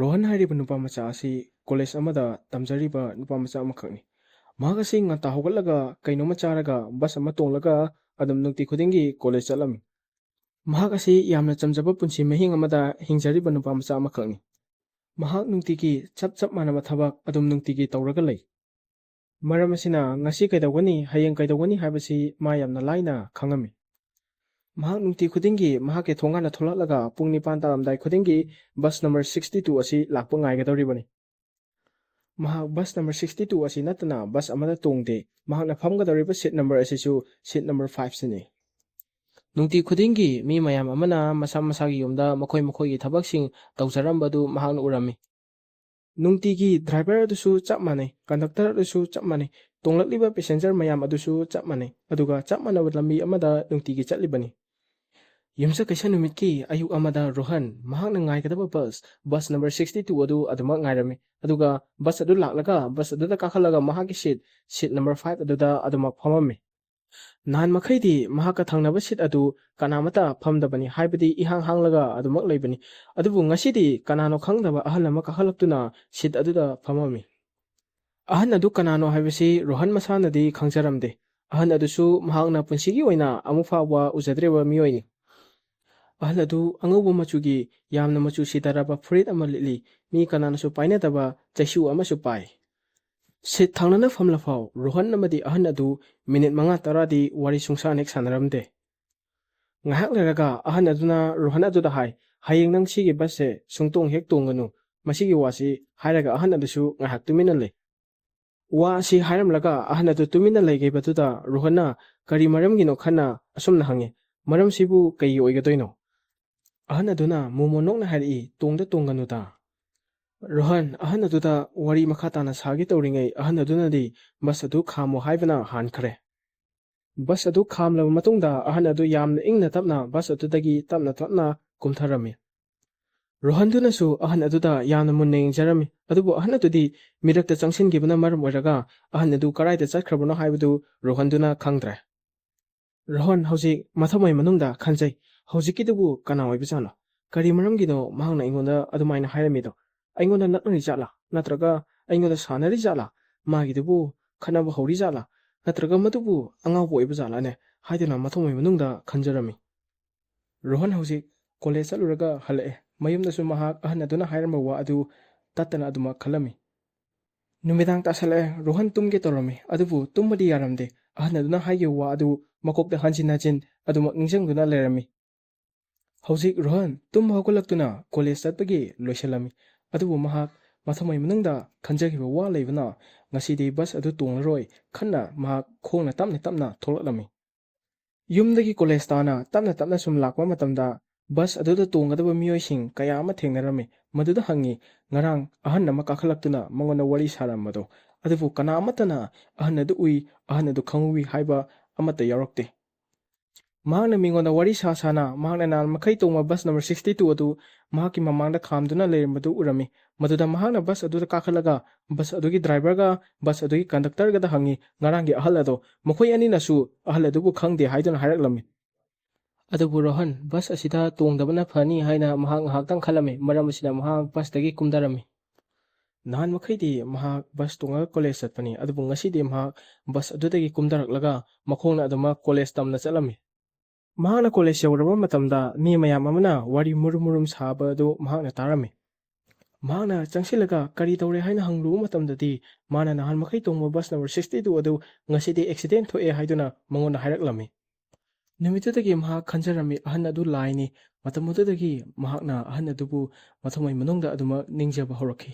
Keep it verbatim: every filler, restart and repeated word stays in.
ꯔꯣꯍꯟ ꯍꯥꯏꯔꯤꯕ ꯅꯨꯄꯥ ꯃꯆꯥ ꯑꯁꯤ ꯀꯣꯂꯦꯖ ꯑꯃꯗ ꯇꯝꯖꯔꯤꯕ ꯅꯨꯄꯥ ꯃꯆꯥ ꯑꯃꯈꯛꯅꯤ꯫ ꯃꯍꯥꯛ ꯑꯁꯤ ꯉꯟꯇꯥ ꯍꯧꯒꯠꯂꯒ ꯀꯩꯅꯣꯝꯃ ꯆꯥꯔꯒ ꯕꯁ ꯑꯃ ꯇꯣꯡꯂꯒ ꯑꯗꯨꯝ ꯅꯨꯡꯇꯤ ꯈꯨꯗꯤꯡꯒꯤ ꯀꯣꯂꯦꯖ ꯆꯠꯂꯝꯃꯤ꯫ ꯃꯍꯥꯛ ꯑꯁꯤ ꯌꯥꯝꯅ ꯆꯝꯖꯕ ꯄꯨꯟꯁꯤ ꯃꯍꯤꯡ ꯑꯃꯗ ꯍꯤꯡꯖꯔꯤꯕ ꯅꯨꯄꯥ ꯃꯆꯥ ꯑꯃꯈꯛꯅꯤ꯫ ꯃꯍꯥꯛ ꯅꯨꯡꯇꯤꯒꯤ ꯆꯞ ꯆꯞ ꯃꯥꯟꯅꯕ ꯊꯕꯛ ꯑꯗꯨꯝ ꯅꯨꯡꯇꯤꯒꯤ ꯇꯧꯔꯒ ꯂꯩ꯫ ꯃꯔꯝ ꯑꯁꯤꯅ ꯉꯁꯤ ꯀꯩꯗꯧꯒꯅꯤ, ꯍꯌꯦꯡ ꯀꯩꯗꯧꯒꯅꯤ ꯍꯥꯏꯕꯁꯤ ꯃꯥ ꯌꯥꯝꯅ ꯂꯥꯏꯅ ꯈꯪꯉꯝꯃꯤ꯫ ꯃꯍꯥꯛ ꯅꯨꯡꯇꯤ ꯈꯨꯗꯤꯡꯒꯤ ꯃꯍꯥꯛꯀꯤ ꯊꯣꯡꯒꯥꯟꯗ ꯊꯣꯛꯂꯛꯂꯒ ꯄꯨꯡ ꯅꯤꯄꯥꯟ ꯇꯥꯔꯝꯗꯥꯏ ꯈꯨꯗꯤꯡꯒꯤ ꯕꯁ ꯅꯝꯕꯔ sixty two ꯑꯁꯤ ꯂꯥꯛꯄ ꯉꯥꯏꯒꯗꯧꯔꯤꯕꯅꯤ꯫ ꯃꯍꯥꯛ ꯕꯁ ꯅꯝꯕꯔ sixty two ꯑꯁꯤ ꯅꯠꯇꯅ ꯕꯁ ꯑꯃꯗ ꯇꯣꯡꯗꯦ꯫ ꯃꯍꯥꯛꯅ ꯐꯝꯒꯗꯧꯔꯤꯕ ꯁꯤꯠ ꯅꯝꯕꯔ ꯑꯁꯤꯁꯨ ꯁꯤꯠ ꯅꯝꯕꯔ five ꯁꯤꯅꯤ꯫ ꯅꯨꯡꯇꯤ ꯈꯨꯗꯤꯡꯒꯤ ꯃꯤ ꯃꯌꯥꯝ ꯑꯃꯅ ꯃꯁꯥ ꯃꯁꯥꯒꯤ ꯌꯨꯝꯗ ꯃꯈꯣꯏ ꯃꯈꯣꯏꯒꯤ ꯊꯕꯛꯁꯤꯡ ꯇꯧꯖꯔꯝꯕꯗꯨ ꯃꯍꯥꯛꯅ ꯎꯔꯝꯃꯤ꯫ ꯅꯨꯡꯇꯤꯒꯤ ꯗ꯭ꯔꯥꯏꯚꯔ ꯑꯗꯨꯁꯨ ꯆꯞ ꯃꯥꯟꯅꯩ, ꯀꯟꯗꯛꯇꯔ ꯑꯗꯨꯁꯨ ꯆꯞ ꯃꯥꯟꯅꯩ, ꯇꯣꯡꯂꯛꯂꯤꯕ ꯄꯦꯁꯦꯟꯖꯔ ꯃꯌꯥꯝ ꯑꯗꯨꯁꯨ ꯆꯞ ꯃꯥꯟꯅꯩ, ꯑꯗꯨꯒ ꯆꯞ ꯃꯥꯟꯅꯕ ꯂꯝꯕꯤ ꯑꯃꯗ ꯅꯨꯡꯇꯤꯒꯤ ꯆꯠꯂꯤꯕꯅꯤ꯫ ꯌꯨꯝꯁꯀꯩꯁ ꯅꯨꯃꯤꯠꯀꯤ ꯑꯌꯨꯛ ꯑꯃꯗ ꯔꯣꯍꯟ ꯃꯍꯥꯛꯅ ꯉꯥꯏꯒꯗꯕ bus, bus number sixty two ꯑꯗꯨ ꯑꯗꯨꯃꯛ ꯉꯥꯏꯔꯝꯃꯤ, ꯑꯗꯨꯒ ꯕꯁ ꯑꯗꯨ ꯂꯥꯛꯂꯒ ꯕꯁ ꯑꯗꯨꯗ ꯀꯥꯈꯠꯂꯒ ꯃꯍꯥꯛꯀꯤ ꯁꯤꯠ, ꯁꯤꯠ ꯅꯝꯕꯔ five ꯑꯗꯨꯗ ꯑꯗꯨꯃꯛ ꯐꯝꯃꯝꯃꯤ꯫ ꯅꯍꯥꯟ ꯃꯈꯩꯗꯤ ꯃꯍꯥꯛꯀ ꯊꯪꯅꯕ ꯁꯤꯠ ꯑꯗꯨ ꯀꯅꯥꯃꯠꯇ ꯐꯝꯗꯕꯅꯤ, ꯍꯥꯏꯕꯗꯤ ꯏꯍꯥꯡ ꯍꯥꯡꯂꯒ ꯑꯗꯨꯃꯛ ꯂꯩꯕꯅꯤ꯫ ꯑꯗꯨꯕꯨ ꯉꯁꯤꯗꯤ ꯀꯅꯥꯅꯣ ꯈꯪꯗꯕ ꯑꯍꯜ ꯑꯃ ꯀꯥꯈꯠꯂꯛꯇꯨꯅ ꯁꯤꯠ ꯑꯗꯨꯗ ꯐꯝꯃꯝꯃꯤ꯫ ꯑꯍꯜ ꯑꯗꯨ ꯀꯅꯥꯅꯣ ꯍꯥꯏꯕꯁꯤ ꯔꯣꯍꯟ ꯃꯁꯥꯅꯗꯤ ꯈꯪꯖꯔꯝꯗꯦ꯫ ꯑꯍꯜ ꯑꯗꯨꯁꯨ ꯃꯍꯥꯛꯅ ꯄꯨꯟꯁꯤꯒꯤ ꯑꯣꯏꯅ ꯑꯃꯨꯛ ꯐꯥꯎꯕ ꯎꯖꯗ꯭ꯔꯤꯕ ꯃꯤꯑꯣꯏꯅꯤ꯫ ꯑꯍꯜ ꯑꯗꯨ ꯑꯉꯧꯕ ꯃꯆꯨꯒꯤ ꯌꯥꯝꯅ ꯃꯆꯨ ꯁꯤꯊꯔꯕ ꯐꯨꯔꯤꯠ ꯑꯃ ꯂꯤꯠꯂꯤ꯫ ꯃꯤ ꯀꯅꯥꯅꯁꯨ ꯄꯥꯏꯅꯗꯕ ꯆꯩꯁꯨ ꯑꯃꯁꯨ ꯄꯥꯏ꯫ ꯁꯤꯠ ꯊꯪꯅꯅ ꯐꯝꯂꯐꯥꯎ ꯔꯣꯍꯟ ꯑꯃꯗꯤ ꯑꯍꯜ ꯑꯗꯨ ꯃꯤꯅꯤꯠ ꯃꯉꯥ ꯇꯔꯥꯗꯤ ꯋꯥꯔꯤ ꯁꯨꯡꯁꯥꯟ ꯍꯦꯛ ꯁꯥꯟꯅꯔꯝꯗꯦ꯫ ꯉꯥꯏꯍꯥꯛ ꯂꯩꯔꯒ ꯑꯍꯜ ꯑꯗꯨꯅ ꯔꯣꯍꯟ ꯑꯗꯨꯗ ꯍꯥꯏ, "ꯍꯌꯦꯡ ꯅꯪ ꯁꯤꯒꯤ ꯕꯁꯁꯦ ꯁꯨꯡꯇꯣꯡ ꯍꯦꯛ ꯇꯣꯡꯒꯅꯨ, ꯃꯁꯤꯒꯤ ꯋꯥꯁꯤ" ꯍꯥꯏꯔꯒ ꯑꯍꯜ ꯑꯗꯨꯁꯨ ꯉꯥꯏꯍꯥꯛ ꯇꯨꯃꯤꯟꯅ ꯂꯩ꯫ ꯋꯥ ꯑꯁꯤ ꯍꯥꯏꯔꯝꯂꯒ ꯑꯍꯜ ꯑꯗꯨ ꯇꯨꯃꯤꯟꯅ ꯂꯩꯈꯤꯕꯗꯨꯗ ꯔꯣꯍꯟꯅ ꯀꯔꯤ ꯃꯔꯝꯒꯤꯅꯣ ꯈꯟꯅ ꯑꯁꯨꯝꯅ ꯍꯪꯉꯤ, "ꯃꯔꯝꯁꯤꯕꯨ ꯀꯩꯒꯤ ꯑꯣꯏꯒꯗꯣꯏꯅꯣ?" ꯑꯍꯜ ꯑꯗꯨꯅ ꯃꯣꯃꯣꯟ ꯅꯣꯛꯅ ꯍꯥꯏꯔꯛꯏ, "ꯇꯣꯡꯗ ꯇꯣꯡꯒꯅꯨꯗ"꯫ ꯔꯣꯍꯟ ꯑꯍꯜ ꯑꯗꯨꯗ ꯋꯥꯔꯤ ꯃꯈꯥ ꯇꯥꯅ ꯁꯥꯒꯦ ꯇꯧꯔꯤꯉꯩ ꯑꯍꯜ ꯑꯗꯨꯅꯗꯤ ꯕꯁ ꯑꯗꯨ ꯈꯥꯝꯃꯣ ꯍꯥꯏꯕꯅ ꯍꯥꯟꯈ꯭ꯔꯦ꯫ ꯕꯁ ꯑꯗꯨ ꯈꯥꯝꯂꯕ ꯃꯇꯨꯡꯗ ꯑꯍꯜ ꯑꯗꯨ ꯌꯥꯝꯅ ꯏꯪꯅ ꯇꯞꯅ ꯕꯁ ꯑꯗꯨꯗꯒꯤ ꯇꯞꯅ ꯇꯞꯅ ꯀꯨꯝꯊꯔꯝꯃꯤ꯫ ꯔꯣꯍꯟꯗꯨꯅꯁꯨ ꯑꯍꯜ ꯑꯗꯨꯗ ꯌꯥꯝꯅ ꯃꯨꯟꯅ ꯌꯦꯡꯖꯔꯝꯃꯤ, ꯑꯗꯨꯕꯨ ꯑꯍꯜ ꯑꯗꯨꯗꯤ ꯃꯤꯔꯛꯇ ꯆꯪꯁꯤꯟꯈꯤꯕꯅ ꯃꯔꯝ ꯑꯣꯏꯔꯒ ꯑꯍꯜ ꯑꯗꯨ ꯀꯗꯥꯏꯗ ꯆꯠꯈ꯭ꯔꯕꯅꯣ ꯍꯥꯏꯕꯗꯨ ꯔꯣꯍꯟꯗꯨꯅ ꯈꯪꯗ꯭ꯔꯦ꯫ ꯔꯣꯍꯟ ꯍꯧꯖꯤꯛ ꯃꯊꯃꯣꯏ ꯃꯅꯨꯡꯗ ꯈꯟꯖꯩ, "ꯍꯧꯖꯤꯛꯀꯤꯗꯨꯕꯨ ꯀꯅꯥ ꯑꯣꯏꯕꯖꯥꯠꯅꯣ? ꯀꯔꯤ ꯃꯔꯝꯒꯤꯅꯣ ꯃꯍꯥꯛꯅ ꯑꯩꯉꯣꯟꯗ ꯑꯗꯨꯃꯥꯏꯅ ꯍꯥꯏꯔꯝꯃꯤꯗꯣ? ꯑꯩꯉꯣꯟꯗ ꯂꯛꯅꯔꯤ ꯖꯥꯠꯂꯥ? ꯅꯠꯇ꯭ꯔꯒ ꯑꯩꯉꯣꯟꯗ ꯁꯥꯟꯅꯔꯤ ꯖꯥꯠꯂꯥ? ꯃꯥꯒꯤꯗꯨꯕꯨ ꯈꯠꯅꯕ ꯍꯧꯔꯤ ꯖꯥꯠꯂꯥ? ꯅꯠꯇ꯭ꯔꯒ ꯃꯗꯨꯕꯨ ꯑꯉꯥꯎꯕ ꯑꯣꯏꯕ ꯖꯥꯠꯂꯥꯅꯦ?" ꯍꯥꯏꯗꯨꯅ ꯃꯊꯃꯣꯏ ꯃꯅꯨꯡꯗ ꯈꯟꯖꯔꯝꯃꯤ꯫ ꯔꯣꯍꯟ ꯍꯧꯖꯤꯛ ꯀꯣꯂꯦꯖ ꯆꯠꯂꯨꯔꯒ ꯍꯜꯂꯛꯑꯦ꯫ ꯃꯌꯨꯝꯗꯁꯨ ꯃꯍꯥꯛ ꯑꯍꯟ ꯑꯗꯨꯅ ꯍꯥꯏꯔꯝꯕ ꯋꯥ ꯑꯗꯨ ꯇꯠꯇꯅ ꯑꯗꯨꯃꯛ ꯈꯜꯂꯝꯃꯤ꯫ ꯅꯨꯃꯤꯗꯥꯡ ꯇꯥꯁꯜꯂꯛꯑꯦ꯫ ꯔꯣꯍꯟ ꯇꯨꯝꯒꯦ ꯇꯧꯔꯝꯃꯤ, ꯑꯗꯨꯕꯨ ꯇꯨꯝꯕꯗꯤ ꯌꯥꯔꯝꯗꯦ꯫ ꯑꯍꯟ ꯑꯗꯨꯅ ꯍꯥꯏꯈꯤꯕ ꯋꯥ ꯑꯗꯨ ꯃꯀꯣꯛꯇ ꯍꯟꯖꯤꯟ ꯍꯟꯖꯤꯟ ꯑꯗꯨꯃꯛ ꯅꯤꯡꯁꯤꯡꯗꯨꯅ ꯂꯩꯔꯝꯃꯤ꯫ ꯍꯧꯖꯤꯛ ꯔꯣꯍꯟ ꯇꯨꯝꯕ ꯍꯧꯒꯠꯂꯛꯇꯨꯅ ꯀꯣꯂꯦꯖ ꯆꯠꯄꯒꯤ ꯂꯣꯏꯁꯤꯜꯂꯝꯃꯤ꯫ ꯑꯗꯨꯕꯨ ꯃꯍꯥꯛ ꯃꯊꯃꯣꯏ ꯃꯅꯨꯡꯗ ꯈꯟꯖꯈꯤꯕ ꯋꯥ ꯂꯩꯕꯅ ꯉꯁꯤꯗꯤ ꯕꯁ ꯑꯗꯨ ꯇꯣꯡꯂꯔꯣꯏ ꯈꯟꯅ ꯃꯍꯥꯛ ꯈꯣꯡꯅ ꯇꯞꯅ ꯇꯞꯅ ꯊꯣꯛꯂꯛꯂꯝꯃꯤ꯫ ꯌꯨꯝꯗꯒꯤ ꯀꯣꯂꯦꯖ ꯇꯥꯅ ꯇꯞꯅ ꯇꯞꯅ ꯁꯨꯝ ꯂꯥꯛꯄ ꯃꯇꯝꯗ ꯕꯁ ꯑꯗꯨꯗ ꯇꯣꯡꯒꯗꯕ ꯃꯤꯑꯣꯏꯁꯤꯡ ꯀꯌꯥ ꯑꯃ ꯊꯦꯡꯅꯔꯝꯃꯤ꯫ ꯃꯗꯨꯗ ꯍꯪꯉꯤ, ꯉꯔꯥꯡ ꯑꯍꯟ ꯑꯃ ꯀꯥꯈꯠꯂꯛꯇꯨꯅ ꯃꯉꯣꯟꯗ ꯋꯥꯔꯤ ꯁꯥꯔꯝꯕꯗꯣ꯫ ꯑꯗꯨꯕꯨ ꯀꯅꯥ ꯑꯃꯠꯇꯅ ꯑꯍꯟ ꯑꯗꯨ ꯎꯏ, ꯑꯍꯟ ꯑꯗꯨ ꯈꯪꯍꯧꯏ ꯍꯥꯏꯕ ꯑꯃꯠꯇ ꯌꯥꯎꯔꯛꯇꯦ꯫ ꯃꯍꯥꯛꯅ ꯃꯤꯉꯣꯟꯗ ꯋꯥꯔꯤ ꯁꯥ ꯁꯥꯅ ꯃꯍꯥꯛꯅ ꯅꯍꯥꯟ ꯃꯈꯩ ꯇꯣꯡꯕ ꯕꯁ ꯅꯝꯕꯔ sixty two ꯑꯗꯨ ꯃꯍꯥꯛꯀꯤ ꯃꯃꯥꯡꯗ ꯈꯥꯝꯗꯨꯅ ꯂꯩꯔꯝꯕꯗꯨ ꯎꯔꯝꯃꯤ꯫ ꯃꯗꯨꯗ ꯃꯍꯥꯛꯅ ꯕꯁ ꯑꯗꯨꯗ ꯀꯥꯈꯠꯂꯒ ꯕꯁ ꯑꯗꯨꯒꯤ ꯗ꯭ꯔꯥꯏꯚꯔꯒ ꯕꯁ ꯑꯗꯨꯒꯤ ꯀꯟꯗꯛꯇꯔꯒꯗ ꯍꯪꯉꯤ, ꯉꯔꯥꯡꯒꯤ ꯑꯍꯜ ꯑꯗꯣ꯫ ꯃꯈꯣꯏ ꯑꯅꯤꯅꯁꯨ ꯑꯍꯜ ꯑꯗꯨꯕꯨ ꯈꯪꯗꯦ ꯍꯥꯏꯗꯨꯅ ꯍꯥꯏꯔꯛꯂꯝꯃꯤ꯫ ꯑꯗꯨꯕꯨ ꯔꯣꯍꯟ ꯕꯁ ꯑꯁꯤꯗ ꯇꯣꯡꯗꯕꯅ ꯐꯅꯤ ꯍꯥꯏꯅ ꯃꯍꯥꯛ ꯉꯥꯏꯍꯥꯛꯇꯪ ꯈꯜꯂꯝꯃꯤ꯫ ꯃꯔꯝ ꯑꯁꯤꯅ ꯃꯍꯥꯛ ꯕꯁꯇꯒꯤ ꯀꯨꯝꯊꯔꯝꯃꯤ꯫ ꯅꯍꯥꯟ ꯃꯈꯩꯗꯤ ꯃꯍꯥꯛ ꯕꯁ ꯇꯣꯡꯉꯒ ꯀꯣꯂꯦꯖ ꯆꯠꯄꯅꯤ, ꯑꯗꯨꯕꯨ ꯉꯁꯤꯗꯤ ꯃꯍꯥꯛ ꯕꯁ ꯑꯗꯨꯗꯒꯤ ꯀꯨꯝꯊꯔꯛꯂꯒ ꯃꯈꯣꯡꯅ ꯑꯗꯨꯃꯛ ꯀꯣꯂꯦꯖ ꯇꯝꯅ ꯆꯠꯂꯝꯃꯤ꯫ ꯃꯍꯥꯛꯅ ꯀꯣꯂꯦꯖ ꯌꯧꯔꯕ ꯃꯇꯝꯗ ꯃꯤ ꯃꯌꯥꯝ ꯑꯃꯅ ꯋꯥꯔꯤ ꯃꯨꯔꯨꯝ ꯃꯨꯔꯨꯝ ꯁꯥꯕ ꯑꯗꯨ ꯃꯍꯥꯛꯅ ꯇꯥꯔꯝꯃꯤ꯫ ꯃꯍꯥꯛꯅ ꯆꯪꯁꯤꯜꯂꯒ ꯀꯔꯤ ꯇꯧꯔꯦ ꯍꯥꯏꯅ ꯍꯪꯂꯨꯕ ꯃꯇꯝꯗꯗꯤ ꯃꯥꯅ ꯅꯍꯥꯟ ꯃꯈꯩ ꯇꯣꯡꯕ ꯕꯁ ꯅꯝꯕꯔ sixty two ꯑꯗꯨ ꯉꯁꯤꯗꯤ ꯑꯦꯛꯁꯤꯗꯦꯟ ꯊꯣꯛꯑꯦ ꯍꯥꯏꯗꯨꯅ ꯃꯉꯣꯟꯗ ꯍꯥꯏꯔꯛꯂꯝꯃꯤ꯫ ꯅꯨꯃꯤꯠꯇꯨꯗꯒꯤ ꯃꯍꯥꯛ ꯈꯟꯖꯔꯝꯃꯤ ꯑꯍꯟ ꯑꯗꯨ ꯂꯥꯏꯅꯤ꯫ ꯃꯇꯝ ꯑꯗꯨꯗꯒꯤ ꯃꯍꯥꯛꯅ ꯑꯍꯟ ꯑꯗꯨꯕꯨ ꯃꯊꯃꯣꯏ ꯃꯅꯨꯡꯗ ꯑꯗꯨꯃꯛ ꯅꯤꯡꯖꯕ ꯍꯧꯔꯛꯈꯤ꯫